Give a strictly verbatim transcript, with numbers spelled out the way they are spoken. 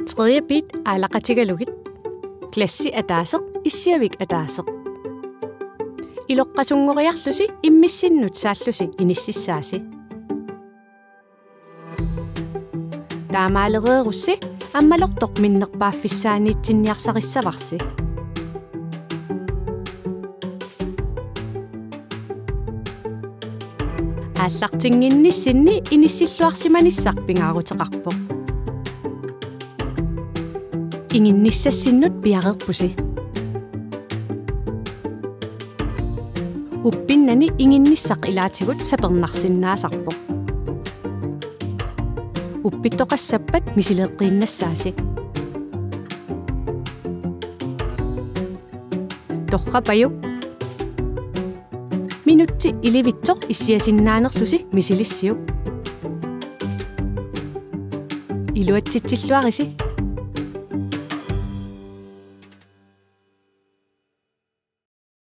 Tredje beat aalaqqatigalugit. Klassi ataaseq, issiavik ataaseq. Iloqqasunngoriarlusi immissinnut saallusi inississaasi. Taamaalereerussi ammalortoq minnerpaaffissaaniitsinniarsarissavarsi. Aallartinnginnissinni inissilluarsimanissaq pingaaruteqarpoq. Inginnissaassinnut piareerpusi. Uppinnani inginnissaq ilaatigut sapernarsinnaasarpoq. Uppittoqassappat misileeqqiinnassaasi. Torrapajuk. Minutsi ilivitsoq issiasinnaanerlusi misilissiuk. Iluatsitsilluarisi